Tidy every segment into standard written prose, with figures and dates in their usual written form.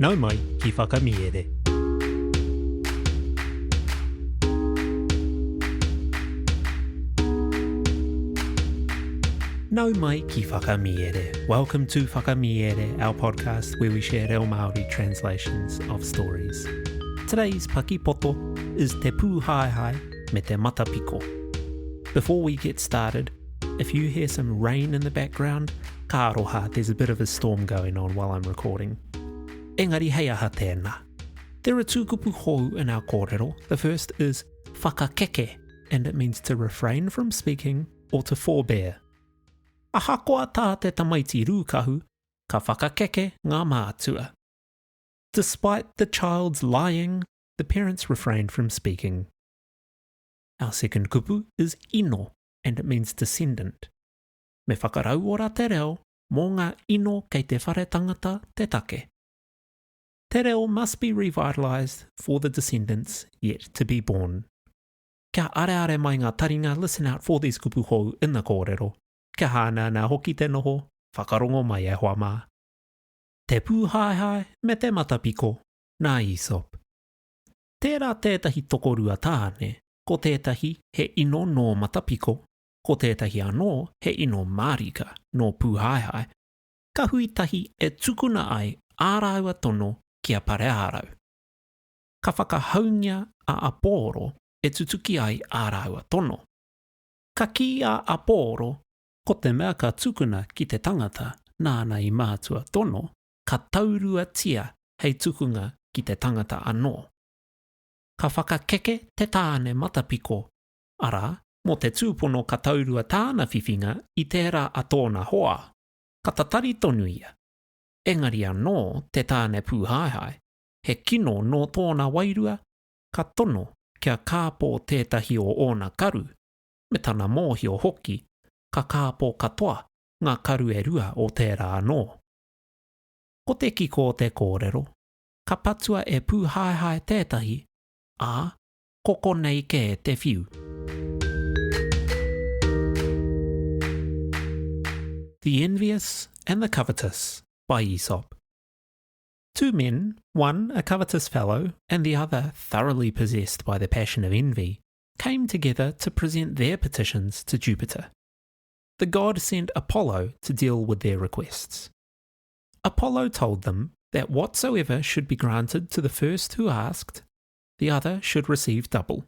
Nau mai ki Whakamiere. Nau mai ki Whakamiere. Welcome to Whakamiere, our podcast where we share reo Māori translations of stories. Today's pakipoto is Te Pūhaehae me te Matapiko. Before we get started, if you hear some rain in the background, ka aroha, there's a bit of a storm going on while I'm recording. Engari hei aha tēnā. There are two kupu hou in our kōrero. The first is whakakeke, and it means to refrain from speaking or to forbear. Ahakoa tā te tamaiti rūkahu, ka whakakeke ngā mātua. Despite the child's lying, the parents refrained from speaking. Our second kupu is ino, and it means descendant. Me whakarauora te reo mō ngā ino kei te whare tangata te take. Te reo must be revitalised for the descendants yet to be born. Kia areare mai ngā taringa listen out for these kupu hou in the kōrero. Kia hāneanea hoki te noho, whakarongo mai e hoa mā. Te pūhaehae me te matapiko, nā Aesop. Tērā tētahi tokorua tāne, ko tētahi he ino nō Matapiko, ko tētahi anō he ino mārika nō Pūhaehae, ka hui tahi e tukuna ai ā rāua tono ki a Pareārau. Ka whakahaungia a Apōro e tutuki ai ā rāua tono. Ka kī a Apōro, ko te mea ka tukuna ki te tangata nāna i mātua tono, ka tauruatia hei tukunga ki te tangata anō. Ka whakakeke te tāne matapiko, arā, mō te tūpono ka taurua tāna whiwhinga i tērā a tōna hoa, ka tatari tonu ia. Engari anō te tāne pūhaehae, he kino nō tōna wairua, ka tono kia kāpō tētahi o ōna karu, me tana mōhio hoki, ka kāpō katoa ngā karu e rua o tērā anō. Ko te kiko o te kōrero, ka patua e Pūhaehae tētahi, ā, ko konei kē te whiu. The Envious and the Covetous by Aesop. Two men, one a covetous fellow and the other thoroughly possessed by the passion of envy, came together to present their petitions to Jupiter. The god sent Apollo to deal with their requests. Apollo told them that whatsoever should be granted to the first who asked, the other should receive double.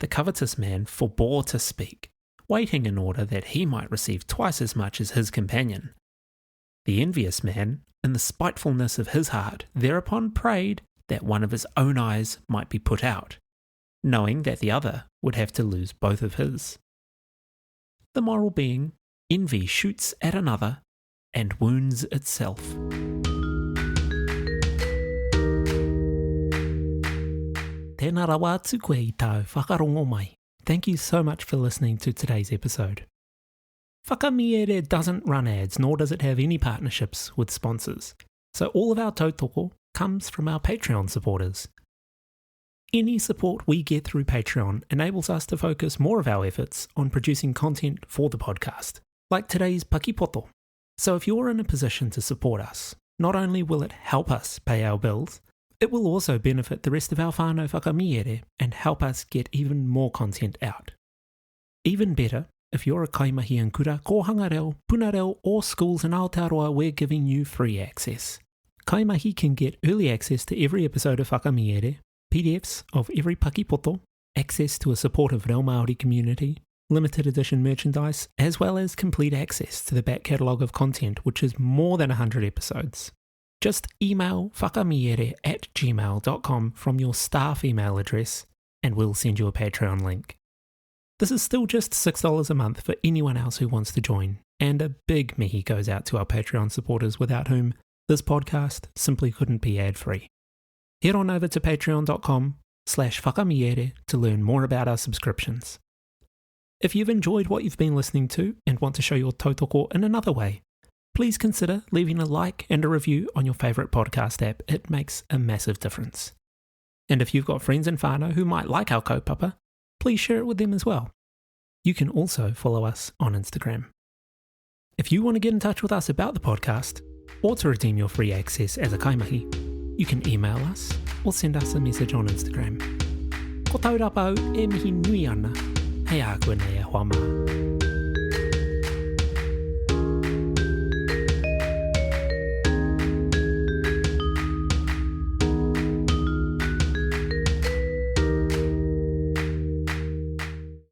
The covetous man forbore to speak, waiting in order that he might receive twice as much as his companion. The envious man, in the spitefulness of his heart, thereupon prayed that one of his own eyes might be put out, knowing that the other would have to lose both of his. The moral being, envy shoots at another and wounds itself. Tēnā rawa atu koe i tāu whakarongo mai. Thank you so much for listening to today's episode. Whakamiere doesn't run ads, nor does it have any partnerships with sponsors. So all of our tautoko comes from our Patreon supporters. Any support we get through Patreon enables us to focus more of our efforts on producing content for the podcast, like today's Pakipoto. So if you're in a position to support us, not only will it help us pay our bills, it will also benefit the rest of our whānau whakamiere and help us get even more content out. Even better, if you're a kaimahi in kura, kōhanga reo, puna reo or schools in Aotearoa, we're giving you free access. Kaimahi can get early access to every episode of Whakamiere, PDFs of every pakipoto, access to a supportive reo Māori community, limited edition merchandise, as well as complete access to the back catalogue of content, which is more than 100 episodes. Just email whakamiere at gmail.com from your staff email address and we'll send you a Patreon link. This is still just $6 a month for anyone else who wants to join, and a big mihi goes out to our Patreon supporters without whom this podcast simply couldn't be ad-free. Head on over to patreon.com slash whakamiere to learn more about our subscriptions. If you've enjoyed what you've been listening to and want to show your tautoko in another way, please consider leaving a like and a review on your favourite podcast app. It makes a massive difference. And if you've got friends and whānau who might like our kaupapa, please share it with them as well. You can also follow us on Instagram. If you want to get in touch with us about the podcast, or to redeem your free access as a kaimahi, You can email us or send us a message on Instagram. Ko Taurapa au e mihi nui ana, hei ākuanei e hoa mā.